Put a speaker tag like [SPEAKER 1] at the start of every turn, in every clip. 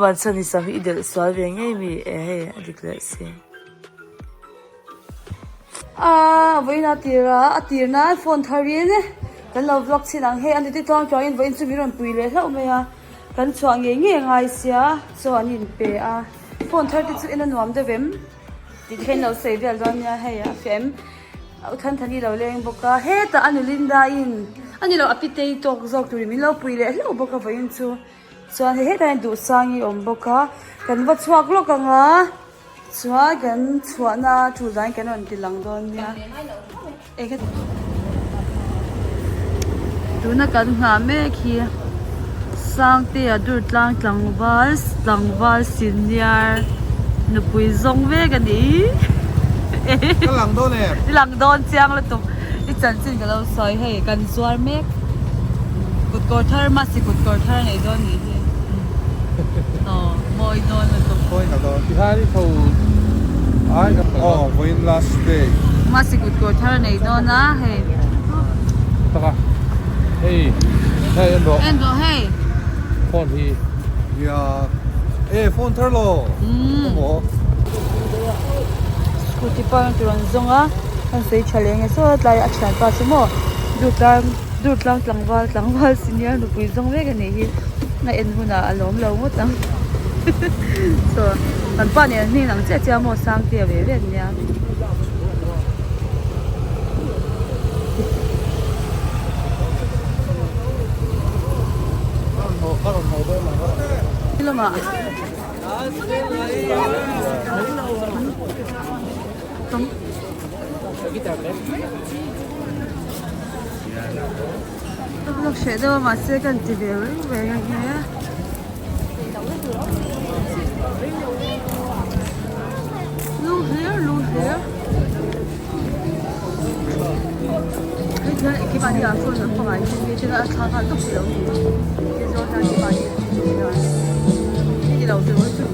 [SPEAKER 1] Vanchhani sam hi i delh sual ve ngei mi e hei a dik leh si. Aaa vawiin a tir a a tir nan phone thar in kan lo vlog chhin ang hei a nute tluang tluang in vawiin chu min rawn pui leh hlauh mai a kan chhuah ngei ngei a ngai sia chaw an in pe a phone thar te chu en a nuam deuh em tih te kha in lo sawi vel dawn nia hei a fiah em u Thanthani lo leng bawk a hetah a nu Linda in a ni lo a pitei tawk zawk turin min lo pui leh hlauh bawk a vawiin chu chuan hei hetah hian Duhsangi a awm bawk a kan va chhuak lawk ang a. Chuan kan chhuahna tul dahin kan rawn ti lang dawn nia. Tuna kan nghah mek hi Sangtea Durtlang tlangval tlangval senior nupui zawng vek a ni.
[SPEAKER 2] Ka lang dawn em?
[SPEAKER 1] I lang dawn chiang lutuk. I chanchin ka lo sawi hei kan zuar mek. Kut kawr thar mahse kut kawr thar a nei dawn nih hi. Aw mawi dawn lutuk.
[SPEAKER 2] Mawi ngha dawn. Ti khan i tho ai aw vawiin last day.
[SPEAKER 1] Mahse kut kawr thar a nei dawn a hei.
[SPEAKER 2] Taka hei hei en rawh.
[SPEAKER 1] En rawh hei.
[SPEAKER 2] Phone hi. Nia e phone thar lo. Maw.
[SPEAKER 1] Scooty pa rawn ti rawn zawng a an sawi tha leh nge saw tlai a thianpa chu maw Durtlang Durtlang tlangval tlangval senior nupui zawng vek a nih hi a en hunah a lawm lo ngawt ang chaw kan pa nen an hming ang chiah chiah maw Sangtea ve ve ania. Lamah. Ka vlog hreh deuh a mahse ka inti ve reng reng a nghe a. Lu hlir lu hlir. Hei hian keimahni ah sawn an pangai hi mi tena a thla nghal tawp si lo ni. Hei zawng hian keimahni hi ni lo tur chu.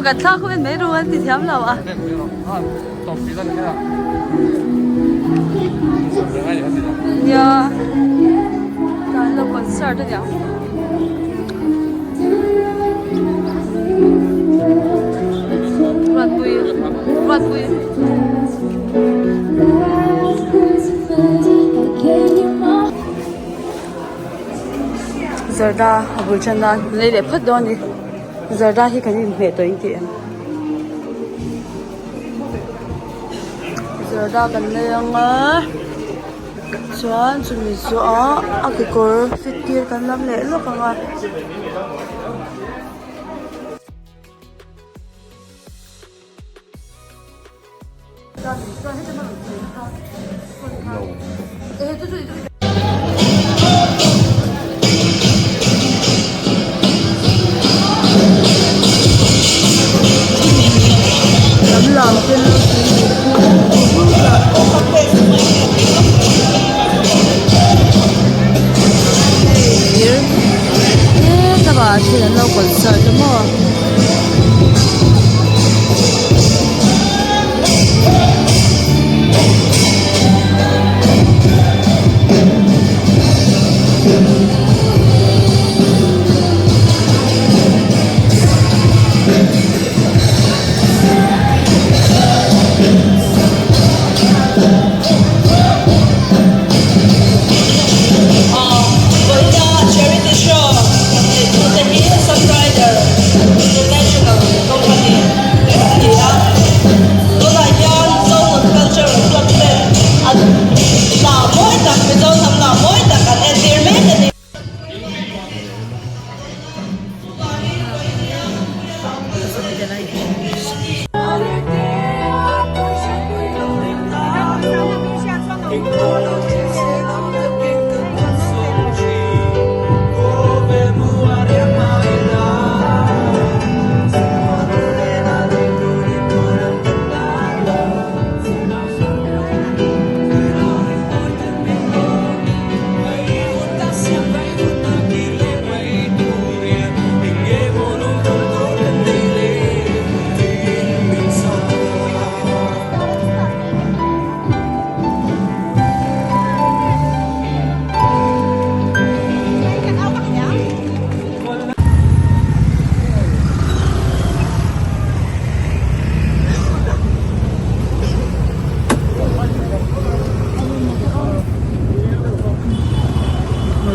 [SPEAKER 1] Kan thlak hun mai ru an ti thiam lo a. Nia kan lo concert a niang. Ruatpui Ruatpui. Zarda a bul tan nan lei leh phawt dawn a ni zarda hi kan inhmeh tawh in tih em. Zarda kan nei ang a chuan chumi zawhah a kekawr fit tir kan lam leh lawk ang a. Then an lo concert a maw.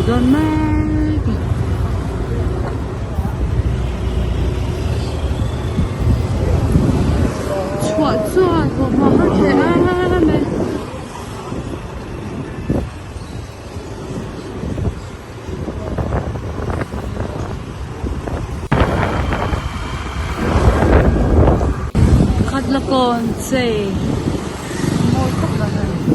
[SPEAKER 1] dawn mek a. Chhuah chuan thawmhnaw har thei em em e. Khat la kawn chei mawi khawp mai a ni.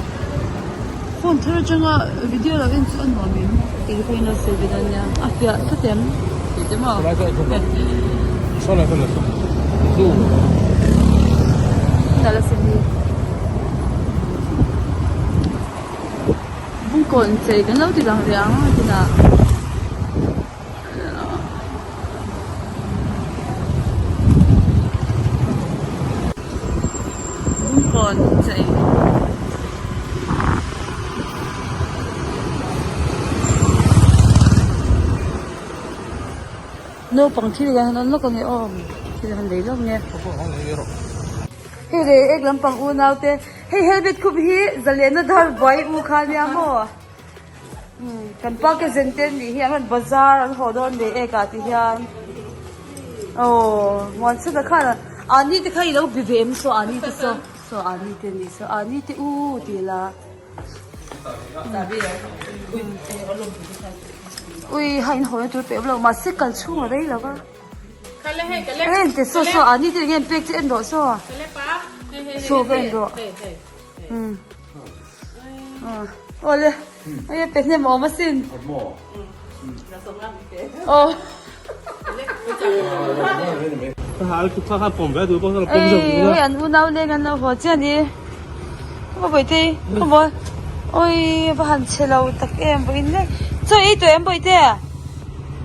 [SPEAKER 1] Phone thar atanga video lo en chu a nuam em tih te pawhin lo sawi ve dawn nia a fiah tlat em tih te maw. Bungkawn chei kan lo ti lang rih ang a tinah Bungkawn chei naupang thil hian an lawk ange aw thil han lei lawk nge hei leh ek lampang unau te. Hei helmet khup hi zalena dar buai u kha nia maw kan pa ke zen te nih hi an rawn bazar an haw dawn ve ek ah ti hian aw muan chhun a khan ani te kha i lo bi ve em saw ani te saw saw ani te nih saw ani te u ti la ui ha in haw na tur pek lo mahse kal chhung a rei lo va. En te saw saw ani te enge an pek che en rawh saw saw ka en rawh umm awle hei pe hnem awm asin aw ei hei an unau leng an lo haw chiah ani ka bawihte ka maw oi va han chhe lo tak em vawiin hle chaw ei tawh em bawihte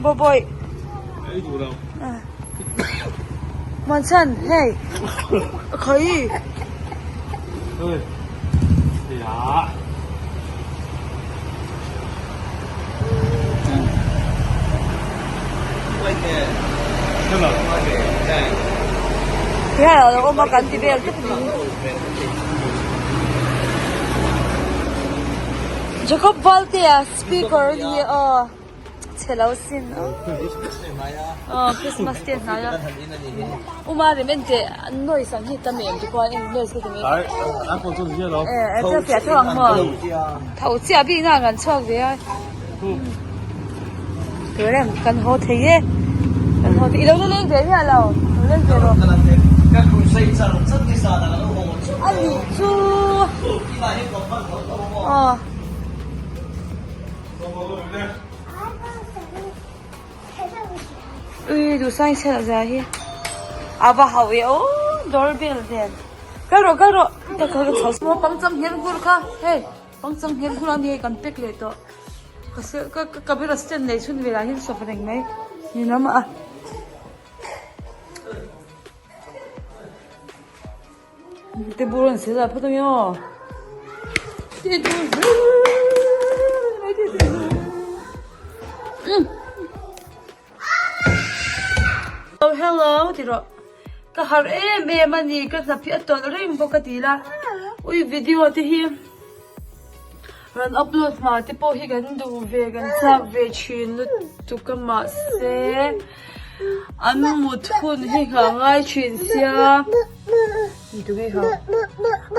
[SPEAKER 1] bawbawih. Muanchhan hei khawi Tihian a lo awm a kan ti vel vek mai. Jacob Valtea speaker a ni aw. Chhe lo sin aw Christmas te hnai a uma rem en teh noise ang hi tam em tikhuan en noise ka ti mai e a fiah tho ang maw tho chiah bik na kan chhuak ve a tur em kan haw thei e kan haw thei i lo la leng ve miah lo lo leng ve rawh a nih chu aw. Ui duhsang i chhiat zia hi a va hauh e aw doorbell nen kal rawh kal rawh ka kal ka chho maw pangchang ngher nghur kha hei pangchang ngher nghur a ni hei kan pack leh tawh ka ka ka camera stand nei chhun velah hian sawp reng mai ni lam a. Te bur an sel a phawt ange aw. Oh hello ti rawh. Ka har em em a ni ka hnap hi a tawlh reng bawk a ti la. Ui video te hi rawn upload hma te pawh hi kan duh ve kan chak ve thin lutuk a mahse. An mut hun hi nghah ngai thin sia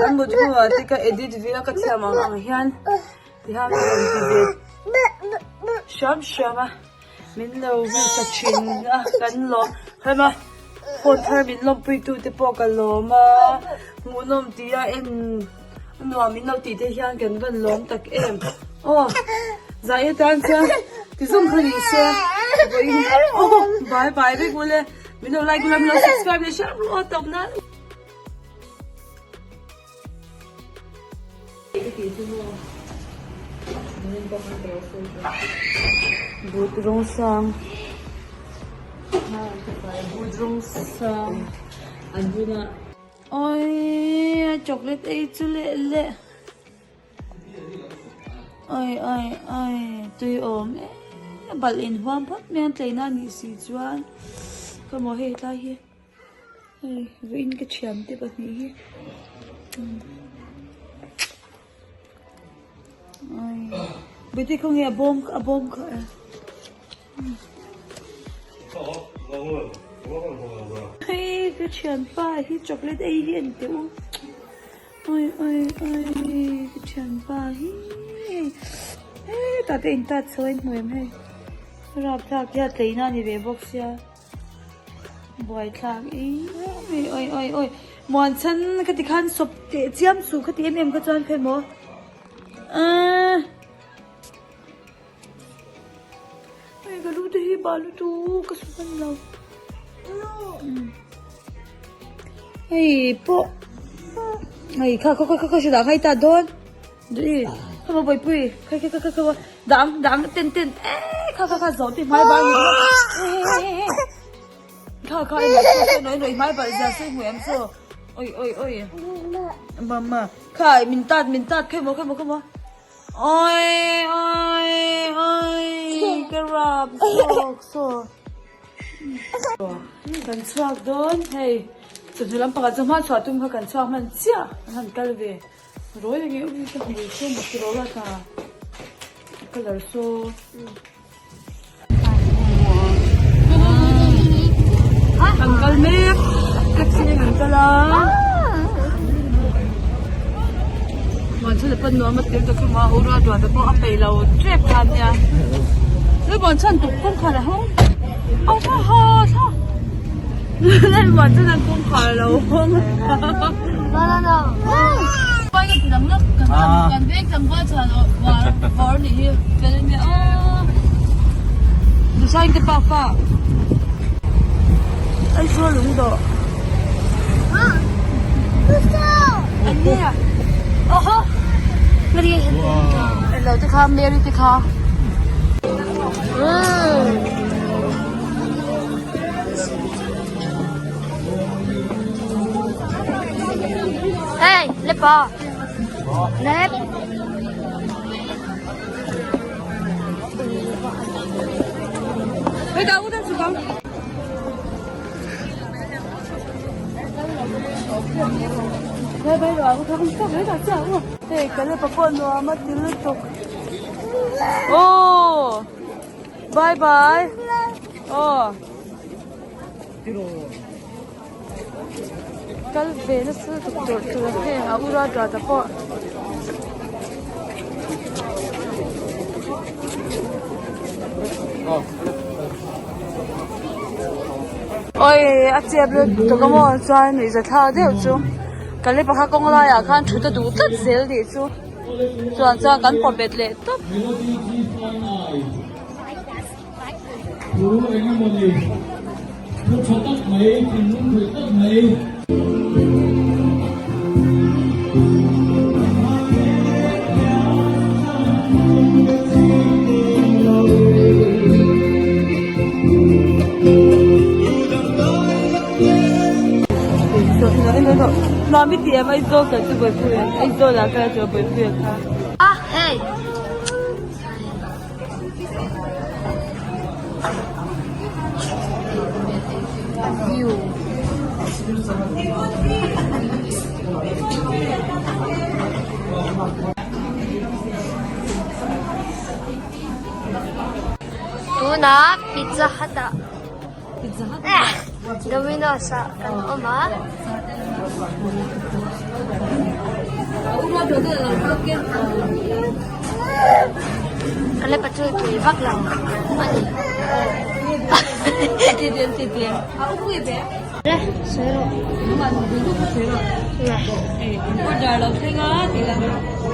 [SPEAKER 1] an mut hunah te ka edit ve a ka thiam ang ang hian tihian ka rawn ti ve hram hram a min lo ri ta thin a kan lawm hlawm a phone thar min lawmpui tu te pawh ka lawm a hmuhnawm tih a en nuam in lo tih te hian kan van lawm tak em aw zai atan chuan ti zawng kha ni se vawiin aw bye bye vek ule min lo like ula min lo subscribe leh hram ru aw tawp nan. But rawng sang but rawng sang an bun a. Oi a chocolate ei chu leh leh oi oi oi tui awm em balh in huam phawt mai an tleina a nih si chuan ka maw hei tlai hi hei vawiin ka thiam te pahnih hi oi. Bawihte khawnge a bawm a bawm kha e. Hei ka thianpa hi chocolate ei hi an tih u. Oi oi oi ka thianpa hi hetah te in tat chho a in hmu em hei rapthlak hi a tleina a ni ve bawk sia buaithlak ii oi oi oi muanchhan ka ti khan sawp teh chiam suh ka ti em em kha chuan khawi maw ahh. Hei ka lu te hi balu tu ka su hman lo hei pawh hei kha kha kha kha dah ngai ta dawn duh i kha maw bawihpui kha kha kha kha dang dang ten ten e kha kha kha zawh te hmai bal ni kha kha noi noi hmai bal zia sawi hmu em chu oi oi oi mama kha min tat min tat khawi maw khawi maw khawi maw Oi oi oi ka rap zawk saw kan chhuak dawn hei chawhnu lampangah chu hma chhuah tum kha kan chhuak hman chiah an han kal ve rawi ang e ka hmui chu mak ti ro ta colour saw Kan kal mek taxi in kan kal a Muanchhan pawn nuam a tir ta thung a ura duat te pawh a peih lo tep kha ania chu Muanchhan tuk kawngkhar a hawng a ha ha tha Muanchhan an kawngkhar a lo hawng Kan veng tlangval chhan vawr nih hi fel ania aw Design te pa fa Aizawl lung dawh Ania Oho Elo te kha Mary te kha
[SPEAKER 3] Hey, lep à? Lep.
[SPEAKER 1] Hei dah udah chukang. Hei bai ro aku thang tak hei dah cha u. Hei kale papo nuam a ti lutuk. Oh. Bye bye. Oh. Kal ve nasa lutuk tur tur a heng a ura data pawh. Oi a chep lutuk a maw chuan nuihza thlak deuh chu ka le pakhat kawng laiah khan thut a duh tlat zel tih chu chuan chuan kan pawh bet leh tawp.
[SPEAKER 4] Thu eng emaw ni? Thu tha tak mai, thinlung khawih tak mai.
[SPEAKER 1] Mami ti em Aizawl kal chu buaipui Aizawl ah kal chu buaipui a kha.
[SPEAKER 3] Ah hei. View. Tunah Pizza Hut ah Domino's ah kan awm a. Ka la patrol tui vak lo a ni.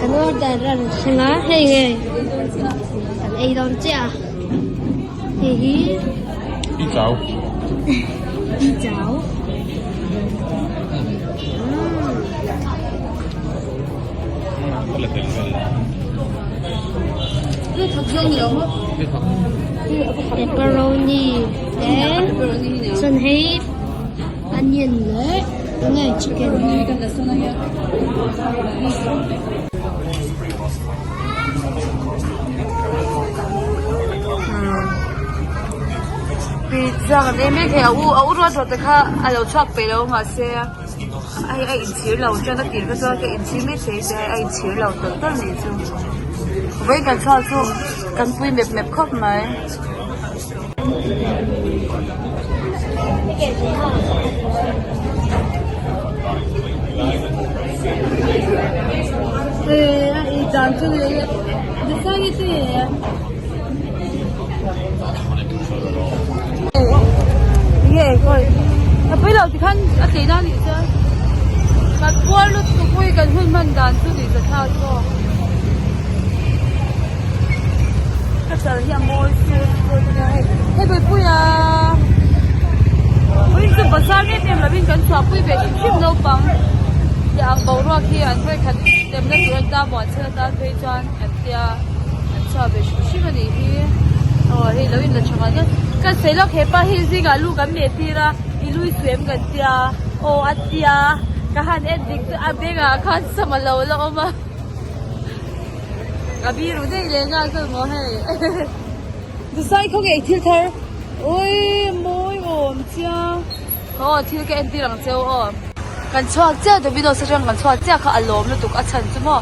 [SPEAKER 3] Kan order a rawn thleng a hei nge kan ei dawn chiah a hei hi Pichau Pepperoni te chuan hei onion leh enge chicken.
[SPEAKER 1] Pizza kan ei mek hei a u a u ruat ruat te kha a lo chhuak peih lo mahse hei a inchhir lo chuan a tir kha chuan ka inchhir mai thei te a inchhir lo tawlh tawlh nih chu. Vawiin kan chhuak chu kan pui mep mep khawp mai. Kan puar lutuk pawh hi kan hun hman dan chu ni ta thlak zawk. Ka chal hi a mawi se hei Puipuia Puiin chu bazar em em lovin kan chhuahpui ve hrim hrim naupang tih ang boruak hi an vawikhat lemna tur an ta muan chhan atan phei chuan an tia an chhuah ve hrim hrim a nih hi aw hei lo in la tha ngal ngal kan sawi lawk hepa hi zingah lu kan meh tir a i lui suem kan tia aw a tia ka han en dik chu a bengah khan sam a lo la awm a. A biru daih leh nghal zawk maw hei Dusai khaw ngei thil thar ui mawi awm chiang aw thil ka entir ang cheu aw kan chhuak chiah Domino's atang kan chhuak chiah kha a lawm lutuk a chhan chu maw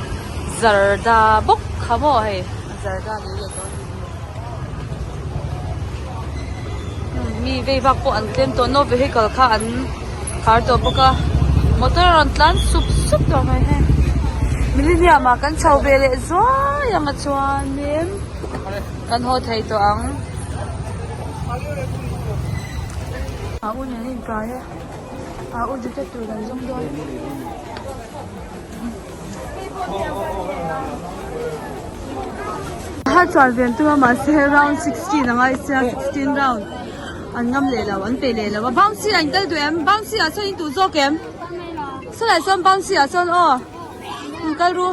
[SPEAKER 1] zarda bawk kha maw hei zarda ni leh dawn mi vei vak pawh an tlem tawh no vehicle kha an khar tawh bawk a motor a rawn tlan sup sup tawh mai hei millennium ah kan chho ve leh zuai ang a chuanin kan haw thei tawh ang a u nen a inkai a a u jacket tur kan zawng dawn. Ha chuan ven tum a mahse round 16 a ngai sia 16 round an ngam leh lo an pe leh lo a bouncy ah in kal duh em bouncy ah sawn in duh zawk em sawlai sawn bouncy ah sawn aw in kal ru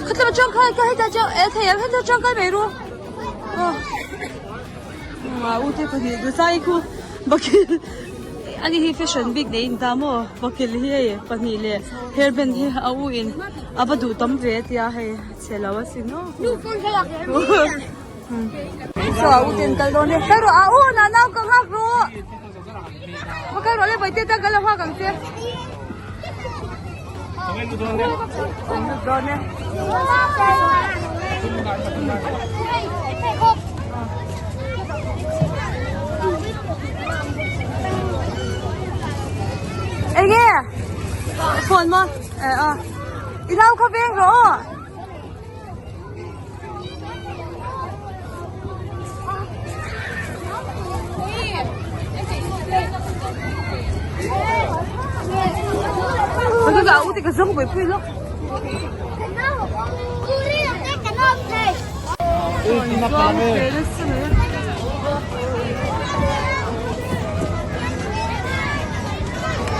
[SPEAKER 1] khatlama chuang kha ka heta chuang e thei em heta chuang kal mai ru aw a u te pahnih duhsai khu bakil ani hi fashion bik nei in ta maw bakil hi hei pahnih leh hairband hi a u in a va duh tam ve a tia hei chhe lo asin aw saw a u ten kal dawn e kal rawh a u na nau ka nghak rawh va kal rawh le vawi te tan kan lo nghak ang che dawn e. Enge phone maw eh a i nau kha veng rawh aw. Ka zawng pui pui lawk.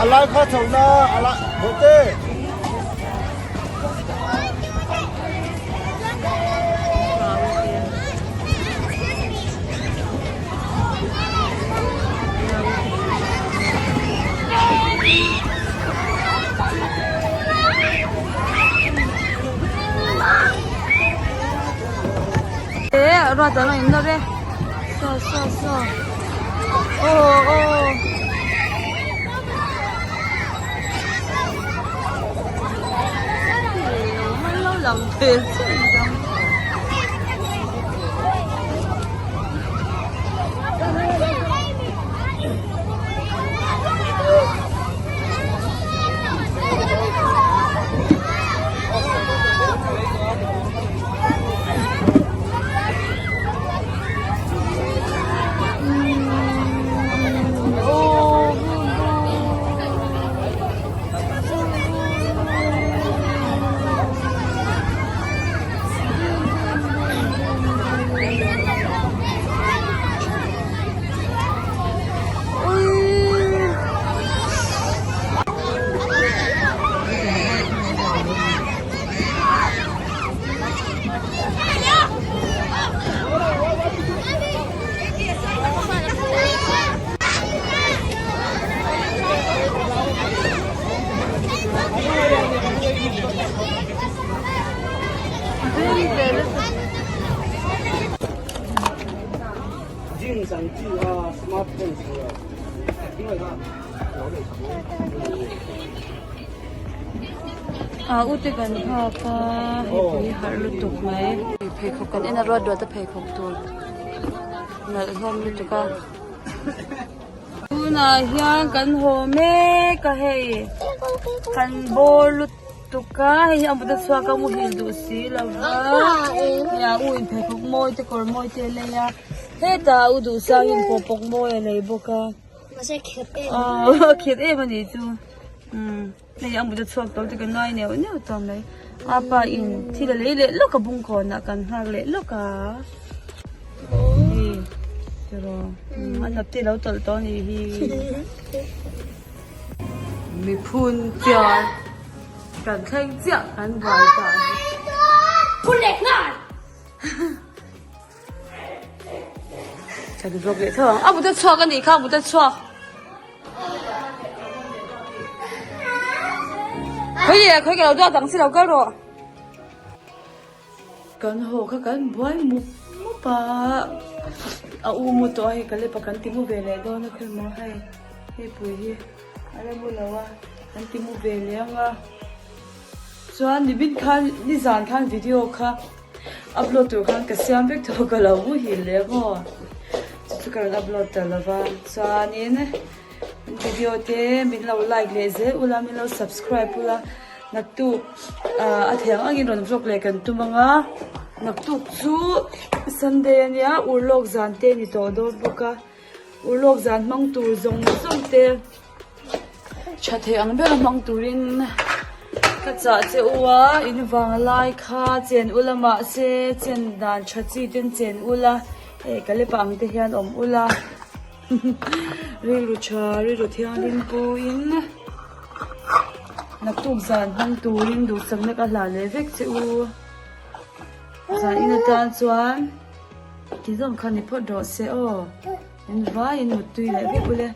[SPEAKER 2] A lai kha chho na a lai hote.
[SPEAKER 1] Ê, ruat ang in love. So so so. Oh oh. Ah u te kan nghak a hei pui harh lutuk mai. Pheikhawk kan en a ruat ruat a pheikhawk tur nalh hlawm lutuk a. Tunah hian kan haw mek a hei kan bawr lutuk a hei hi a mut a chhuak a muhil duh si lo va hei a u in pheikhawk mawi te kawr mawi te a lei a hetah u duhsang in pawpawk mawi a lei bawk a.
[SPEAKER 3] Mahse khirh em.
[SPEAKER 1] Aw khirh em a nih chu umm hei a mut a chhuak tawh te kan ngai neuh neuh tawh mai a pa in thil a lei leh lawk a bungkawnah kan nghak leh lawk a hei tiraw a hnap te a lo tawlh tawh a nih hi miphun chiar kan thleng chiah kan buai ta a ni.
[SPEAKER 3] Phun leh nghal.
[SPEAKER 1] Kan vlog leh tho ang. A mut a chhuak a nih kha a mut a chhuak. Khawi leh khawi ka lo duat ang si lo kal rawh. Kan haw kha kan buai mup mup a. A u mu tawh a hei ka lepa kan ti mu ve leh dawn a khawi maw hei hei pui hi a la mu lo a kan ti mu ve leh ang a. Chuan nimin khan nizan khan video kha upload tur khan ka siam vek tawh ka lo muhil leh maw chu chu ka rawn upload ta lo va chuanin video te min lo like leh zel ula min lo subscribe ula naktuk ah a thei ang angin rawn vlog leh kan tum ang a naktuk chu sunday ania urlawk zan te a ni tawh dawn bawk a urlawk zan hmang tur zawng zawng te. Tha thei ang ber a hmang turin ka chah che u a in vang lai kha chen ula mahse chen dan tha chi ten chen ula hei ka lepa ang te hian awm ula rilru tha rilru thianghlim puiin naktuk zan hmang turin duhsakna ka hlah leh vek che u zan in atan chuan ti zawng kha ni phawt rawh se aw in vaiin muttui leh vek ule.